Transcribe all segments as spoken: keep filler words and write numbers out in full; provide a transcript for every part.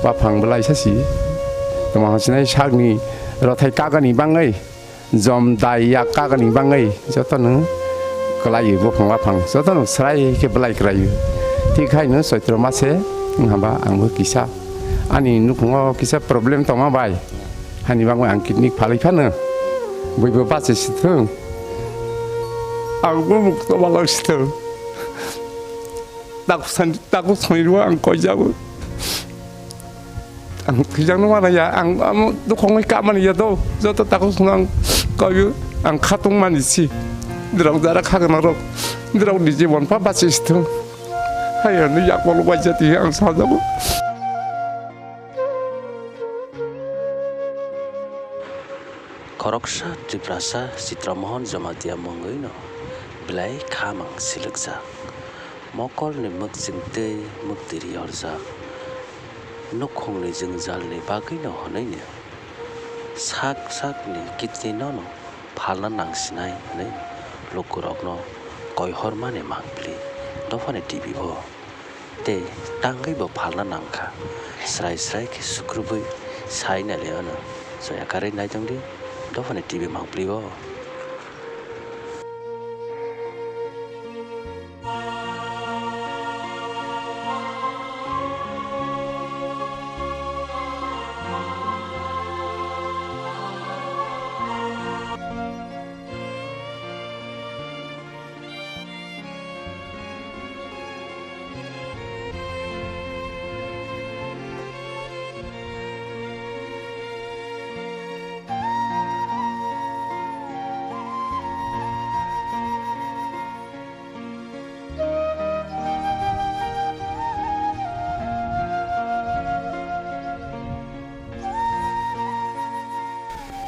Waphang belai sasi. Tamo sinai sakni rothai kagani bangwi, jom dai yak kagani bangwi jotono kwlaiwi buphang waphang jotono srai khe belai kwlaiwi. Thik haino Choitro mase wng hamba angbo kisa ani nukhungo kisa problem tongma bai. Hani bangwi ang kidney phalwi phano buibo bachi sithwng. Ang bumuk tomalok sithwng. Taku san-, taku songirwo ang koijago. Ang thwijak no mana ya, ang amo dukhongwi kamani ya do, joto taku songno ang koiyo, ang khatung mani si. Dirok jara khagna rok, dirok niji bon pa bachi sithwng. Hai ano yak bolo bai jati ang sajago. Khoroksa Tiprasa Chitramohon Jamatia mungwino belai khamang silikjak. Mokolni mwkching tei mwktwi rihorjak. Nukhungni jwngjalni bagwino hwnwi sak sakni kidney nono phalna nangsinai hwnwi lukurokno koihormani mangpili dophani T V o. Tei tangwi bo phalna nangkha. Srai srai khe sukrubwi sai nailai ano. Soya karwi naitongdi dophani T V mangpili o.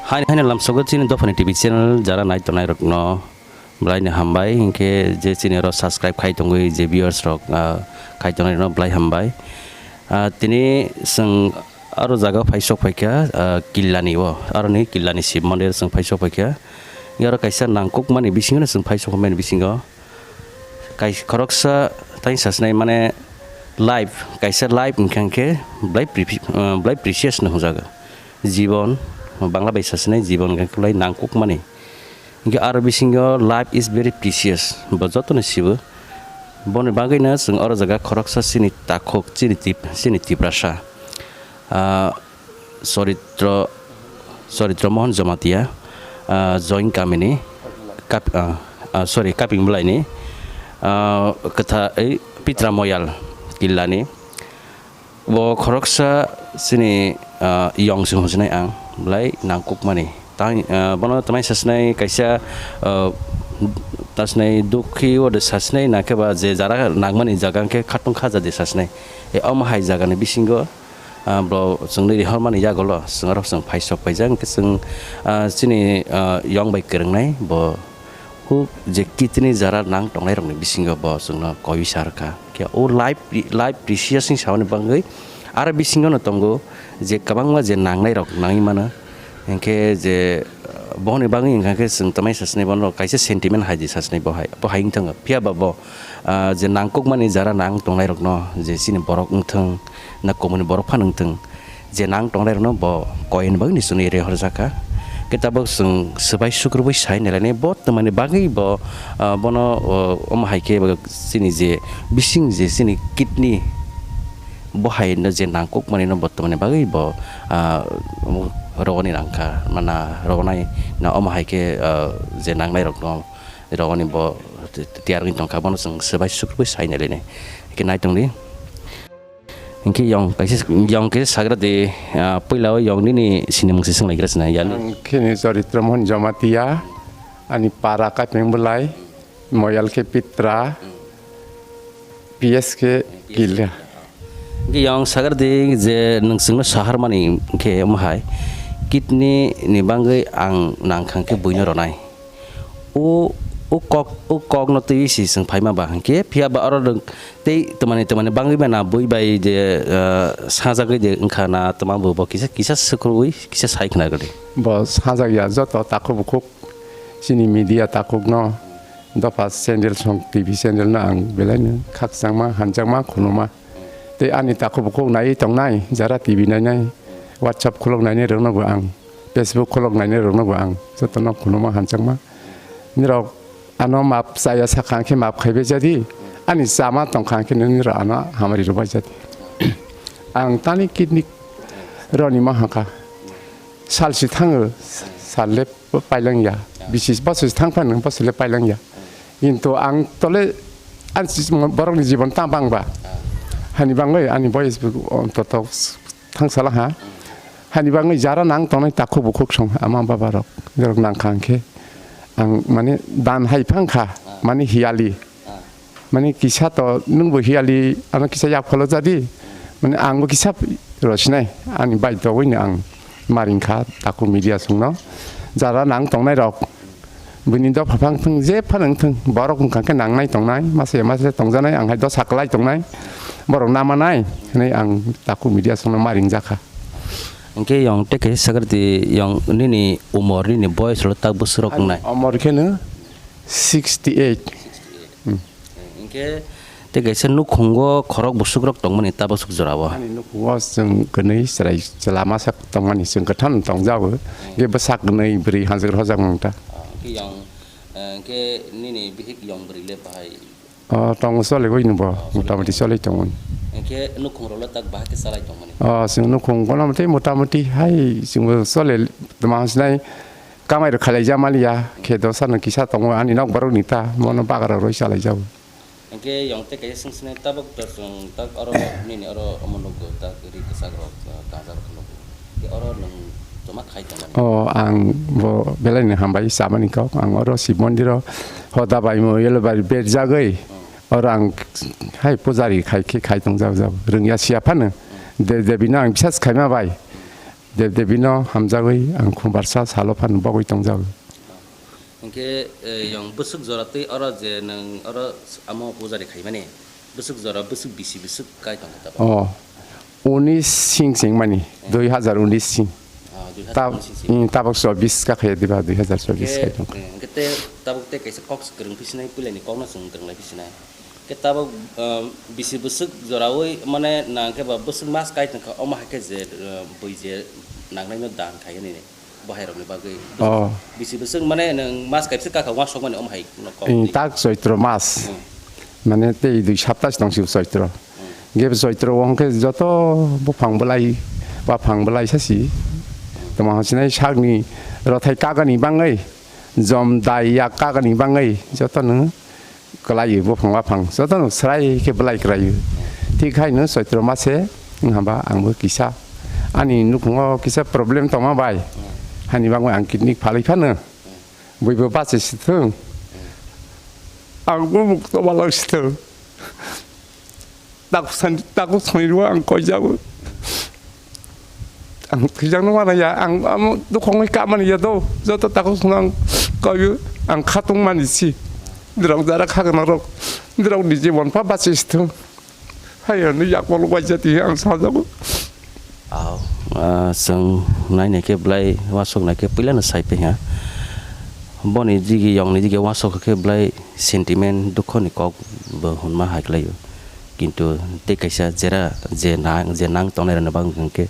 Haini haini lamsogo chini dophani T V channel jara nai tongnai rokno belai no hambai, hinkhe je chini oro subscribe khai tongwi je viewers rok, ah, khai tongnai rokno belai hambai. Ah, tini chwng aro jaga phai sok phaikha, ah, Killani o, aroni Killani Shiv Mandir chwng phai sok phaikha. Oro kaisa nangkukmani bisingo chwng phai sok phaimani bisingo. Kais-, khoroksa tei sasnai mane life, kaisa life wngkha khe belai pre-, ah, belai precious no hwnjago. Jibon, Bangla bai sasnai jibon wngkha khe belai nangkukmani. Hinkhe aro bisingo life is very precious, bo jotono sibo. Boni bagwino chwng oro jaga khoroksa chini takhuk, chini tip-, chini Tiprasa, ah, Choritro, Choritro Mohon Jamatia, ah, Join Kamini, Kap-, ah, ah, sorry, Kaping Bwlaini, ah, kwtha-, ei, Pitra Moyal Killani. Bo khoroksa chini, ah, yong se hwnsinai ang, belai nangkukmani. Tang, ah, bono tamai sasnai kaisa, ah, tasnai dukhi o de sasnai na khe ba je jara nangmani jaga hwnkhe khatung khaja de sasnai. E omo hai jagani bisingo, ah, bo chwngno rihormani yagulo chwng aro chwng phai sok paijak hwnkhe chwng, ah, chini, ah, yong bai kwrwngnai bo. Huk je kidney jara nang tongnai rokni bisingo bo chwngno koi sa rwkha. Khe o life, life precious ni samani bagwi aro bisingo no tongo je kwbangma je nangnai rok nangwi mano. Hinkhe je, uh, bohoni bagwi hinkha khe chwng tamai sasnai bono kaisa sentiment hai di sasnai bo hai, bo hai wngthango. Phiya ba bo, uh, je nangkukmani jara nang tongnai rokno je chini borok wngthang na komoni borok phano wngthang. Je nang tongnai rokno bo koini bagwi ni chwngno ere horjakha. Khe tabuk chwng swbai sukrubwi sai nailainai bo twmani bagwi bo, ah, bono, oh, omo hai khe bo chini je bising je chini kidney bo hai no je nangkukmani no bo twmani bagwi bo, ah, rogoni nangkha mana rogonai na omo hai khe, ah, je nangnai rokno rogoni bo tiyar wngwi tongkha bono chwng swbai sukrubwi sai nailainai khe naitongdi. Hinkhe yong kaisa, yong kaisa sagra de, ah, puila o yong nini sinimung se swnglaigra sina, yan? Ang khini Charitro Mohan Jamatia, ani para Kaping Bwlai, Moyal khe Pitra, P S khe Kila. Hinkhe yong sagra de je nwng chwngno sahar mani khe omo hai kidney ni bagwi ang nangkha khe buino ronai. O, o kok, o kokno twiwi se chwng phaima ba hinkhe, phiya ba oro rwng tei twmani, twmani bangwi mano bui bai je, ah, sajagwi de wngkha na twma bo, bo kisa, kisa swkrwui kisa sai khna rwdi. Bo sajak ya joto takhuk bukhuk chini media takhukno dopha channel song T V channel no ang belai no khakchangma, hamjakma, khuluma. Tei ani takhuk bukhuk naiwi tongnai, jara T V nainai, WhatsApp khulok nainai rokno bo ang, Facebook khulok nainai rokno bo ang jotono khuluma hamjakma. Nirok ano map chaya sakha khe map khaibai jadi, ani chama tongkha khe nirok ano hamari rwbai jadi. Ang tani kidney roni ma hangkha. Salsi thango, sal le pailangya. Bisi bosor thang phano bosor le pailangya. Kintu ang tole, ang si-, borokni jibon ta bangba. Hani bangwi ani boyes bo ontoto thangsala ha. Hani bangwi jara nang tongnai takhuk bukhuk song ama baba rok. Borok nang kha hwnkhe ang mane dan hai phang kha, mane hiyali. Mani kisa to nwngbo hiyali ano kisa yak pholo jadi. Mani angbo kisa rosinai ani bai togwini ang maringkha takhuk media songno. Jara nang tongnai rok bini dopha phang thung je phano wng thung borok wngkha khe nangnai tongnai masa masa tongjanai ang hai dosa kwlai tongnai borok namanai hinwi ang takhuk media songno maringjakha. Hwnkhe yong teke sakrati yong nini umor nini boyes lo tak bwswk rok wngnai? Umor kheno sixty eight. Hwnkhe tei kaisa nukhungo khorok bwswk rok tongmani tabaswk jorao. Ani nukhungo chwng kwnwi chwrai chwla masa tongmani chwng kwthang tongjago. Hwnkhe bwsak kwnwi bwrwi hanjak rojak mungta. Hwnkhe yang, eh, hwnkhe nini bihik yong bwrwi le bahai? O, tongo chole bai nwbo, motamoti chole tongo. Hwnkhe nukhung rok le tak bahai khe chalai tongmani? O, chwng nukhung kono motei motamoti hai chwngbo chole tongma sinai. Kamai rok khalai ja maliya khe dosa no kisa tongo ani nok borok ni ta mono bagra roi chalai jago. Hwnkhe yong tei kaisa swng sinai tabuk to chwng tak oro nini oro omo nugo tak ri kwchak rok, ah, kanjak rok nugo. Hwnkhe oro nwng toma khai tongmani? O ang bo belai ni hambai chamani kok ang oro Shiv mondir o hoda bai mo yelo bai berjagwi oro ang hai pujari khai khe khai tong jabo jabo rwngya siya phano de debi no ang bisas khaima bai. Dev Devi no hamjagwi ang khumbarsa salo phano bogwi tongjago. Hwnkhe, eh, yong bwswk jora tei oro je nwng oro amo pujari khaimani, bwswk jora bwswk bisi bwswk kai tongkha tabuk? O, unis sing sing mani, dui hazar unis sing. Ah, dui hazar unis sing. Tab-, hmm, tabuk chobis ka khaiya diba, dui hazar chobis hwnkhe, kai tongkha. Eh, hwnkhe te tabuk te kaisa kok swk kwrwng phi sinai, puilani kokno chwng twrwng lai phi sinai. Khe tabuk, um, bisi bwswk joraui mane nang khe ba bwswk mas kai tongkha, omo hai khe je, um, bui je nangnaino dan khai nini bo hai rokni bagwi. Oh. Bisi bwswk mane nwng mas kaisa kaka uansukmani omo hai no kok. Ing twi. Tak Choitro mas. Hmm. Mane tei dui sapta se tong sio Choitro. Hmm. Ge Choitro o hwnkhe joto buphang bwlai, waphang bwlai sasi. Tamo hwnsinai sakni rothai kagani bangwi, jom dai yak kagani bangwi joto no kwlaio, buphang waphang jotono swrai khe bwlai kwlaio. Thik haino Choitro mase wng hamba angbo kisa ani nukhungo kisa problem tongma bai, hani bagwi ang kidney phalwi phano buibo bachi sithwng, ang bumuk tomalok sithwng. Taku sani, taku sani rwo ang koijago. Ang thwijakno wana ya, ang amo dukhongwi kamani ya do, joto takhuk songno ang koiyo, ang khatung mani si. Dirok jara khagwna rok, dirok ni jibon pha bachi sithwng. Hai hwnwi yak bolok bai jati ang sajago. Aw, ah, chwng nainai khe belai uansuk nai khe puila no sai paiha. Boni jigi yong ni jigi uansuk khe belai sentiment dukho ni kok bo hwnma hai khlaio. Kintu tei kaisa jera je nang, je nang tongnai rokni bagwi hwnkhe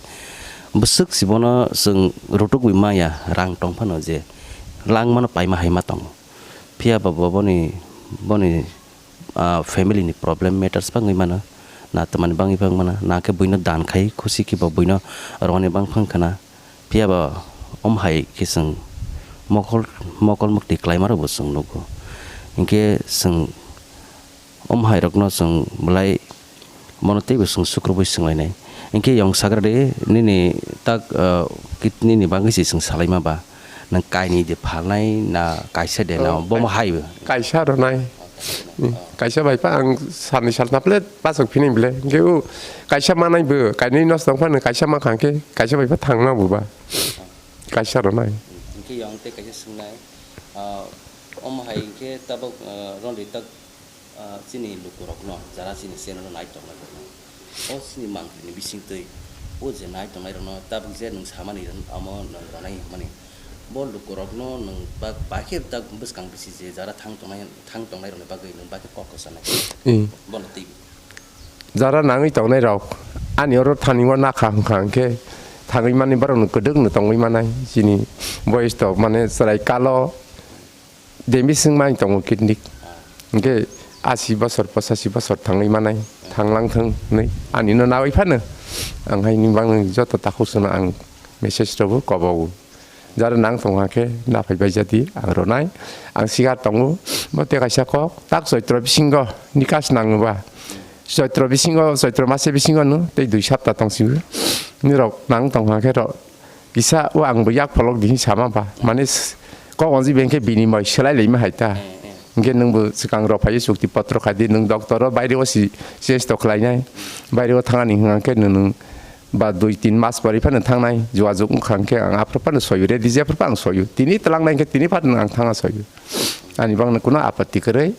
bwswk si bono chwng rutugwi maya, rang tong phano je langmano paima hai ma tongo. Phiya ba bo boni, boni, ah, family ni problem matters bangwi mano, na tamani bangwi bang mano, na khe buino dan khai khusi khe bo buino rwani bang phang khna. Phiya ba om hai khe chwng mokol, mokol mukti klaima rokbo chwng nugo. Hinkhe chwng om hai rokno chwng belai bono teibo chwng sukrubui swnglainai. Hinkhe yong sagra de nini tak, ah, kidney ni bagwi se chwng salaima ba? Nang kainwi de phalnai na kaisa de na? Oh, bomo hai bo? Kaisa rwnai. Hmm, kaisa bai pa ang salni saltna phle bachok phini bwle. Hinkhe o kaisa manai bo, kainwi nosto wng phano kaisa mankha hinkhe kaisa bai pa thangna bo ba. Kaisa rwnai. Hinkhe yong tei kaisa swngnai, ah, omo hai hinkhe tabuk, ah, rondwi tak, ah, chini lukurokno, jara chini channel-o nai tongnai rokno, o chini mangpili ni bisingtwi o je nai tongnai rokno tabuk je nwng samani amo nwng rwnai hinmani, bo lukurokno nwng ba-, bakhe tak bwskang bisi je jara thang tongnai, thang tongnai rokni bagwi nwng bakhe kok kwchanai. Hmm. Bono twi. Jara nangwi tongnai rok ani oro thani o nakha hwnkha hwnkhe thangwi mani borok no kwdwk no tongwi manai chini boyes to mane chwrai kalo de bising mai tongo kidney hwnkhe asi bosor pochashi bosor thangwi manai thanglang thung hinwi ani no nawi phano ang hai ni bangwi joto takhuk sano ang message rogo kobogo. Jara nang tongha khe naphai bai jadi ang ronai. Ang sigar tongo, bo tei kaisa kok, tak Choitro bisingo nikas nango ba. Choitro bisingo, Choitro mase bisingo no tei dui sapta tong sigo. Nirok nang tongha khe rok kisa o ang bo yak pholok di sama ba. Mane s-, kok onji beng khe binimoi selai lai ma hai ta. Hingke nwng bo swkang rok phai chukti potro khai di, nwng doctor o baire o si chesto khlai nai, baire o thang ani hwnkha khe nwng, nwng ba dui tin mas pore phano thang nai, jua juk wngkha hwnkhe ang aphuru phano soyu, ready je aphuru phano soyu, tini twlang nai hwnkhe tini phano ang thangna soyu. Ani bangno kuno apatti kwrwi,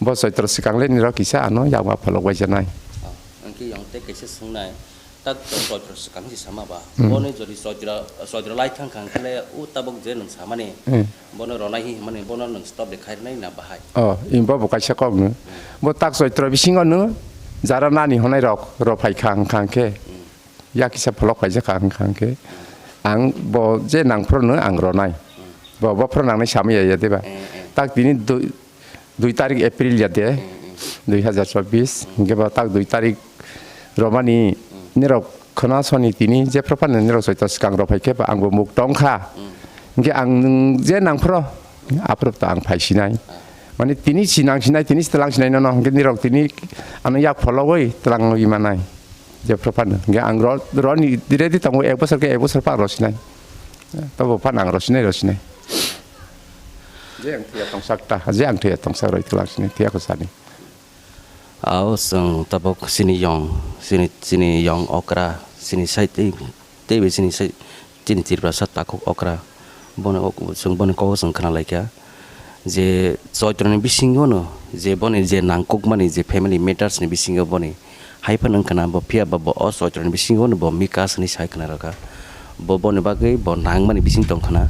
bo Choitro swkang le nirok kisa ano yakma pholok bai janai. Hwnkhe yang tei kaisa swngnai, tak Choitro swkang si sama ba, Hmm. Bono jodi Choitro, Choitro lai thang kha hwnkhe le o tabuk je nwng samani, Hmm. Bono ronai hi hwnmani, bono nwng stop de khairnai na bahai? Oh, imbo bo kaisa kok no. Bo tak Choitro bisingo no jara nani honai rok, rok phai kha hwnkha hwnkhe. Hmm. Ya kisa pholok paijak kha hwnkha hwnkhe. Ang bo je nang phuru no ang ronai. Hmm. Bo, bo phuru nangnai samaya ya deba. Hmm, hmm. Tak tini dui, dui tarik April ya de. Hmm, hmm. Dui hazar chobbish. Hmm. Hwnkhe bo tak dui tarik romani Hmm. nirok khwna soni tini jephru phano nirok Choitro swkang rok phai khe ba ang bo muk tong kha. Hmm. Hingke ang nwng je nangphro, aphro to ang phai sinai. Mane tini si nang sinai, tini si tlang sinai nono, hingke nirok tini ano yak phologoi tlang logoi manai. Jephro phano, hingke ang ro, roni ready tongo, ek bosor ke ek bosor pa ro sinai. Tobo phano ang ro sinai, ro sinai. Je ang thuya tongsak ta, je ang thuya tongsak roi tlang sinai, thuya ko sani. Ao chwng tabuk chini yong, chini, chini yong okra, chini side tei, tei bai chini side, chini Tiprasa takhuk okra. Bono ok-, chwng boni kok chwng khna laikha je Choitroni bisingo no je boni je nangkukmani je family matters ni bisingo boni hai phano wngkha na bo, phiya ba bo o Choitroni bisingo no bo mika sini sai khna rwkha. Bo boni bagwi bo nangmani bising tong khna.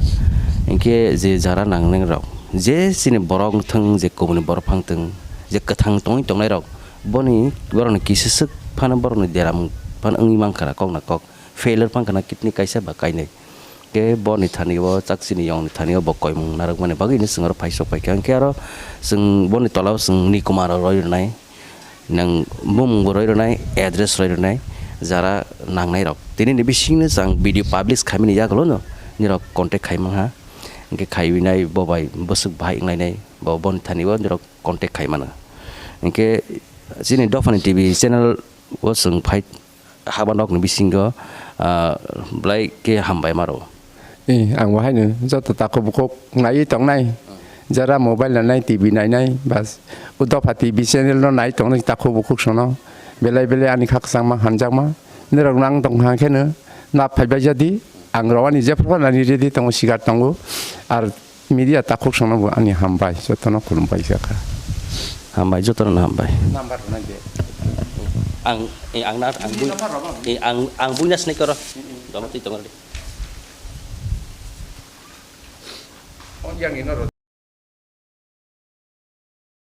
Hinkhe je jara nangnai rok, je chini borok wng thung, je kubuni borok phang thung, je kwthang tongwi tongnai rok, boni borokni kisa swk phano borokni deram phano wngwi mankha na kok na kok, failure phang khna kidney kaisa ba kainwi. Khe boni thani o chak chini yongni thani o bo koimung narwkmani bagwi no chwng oro phai sok phaikha. Hinkhe aro chwng boni tola o chwng Nikumar rok roi rwnai. Nang bumung bo roi rwnai, address roi rwnai, jara nangnai rok. Tini ni bising no chwng video publish khaimani yagulo no nirok contact khai manha. Hinkhe khaiwi nai bo bai bwswk bahai wnglainai, bo boni thani o nirok contact khai mano. Hinkhe chini dophani T V channel o chwng phai haba nokni bisingo, ah, belai khe hambai maro. Eh, ang bo haino joto takhuk bukhuk naiwi tongnai. Jara mobile nanai, T V nainai, bas. O dopha T V channel no nai tongnai takhuk bukhuk sono. Belai belai ani khakchangma, hamjakma. Norok nang tong kha kheno, nap phaibai jadi. Ang rok ani jephru nani ready tongo, sigar tongo. Ar media takhuk sono bo ani hambai, jotono khulumbai kha. Hambai, jotono hambai. Number rwna de. Ang, eh, ang na, ang bui, eh, ang, ang buina sinai koro. Domo twi tongo de. Oh, yang ino ro.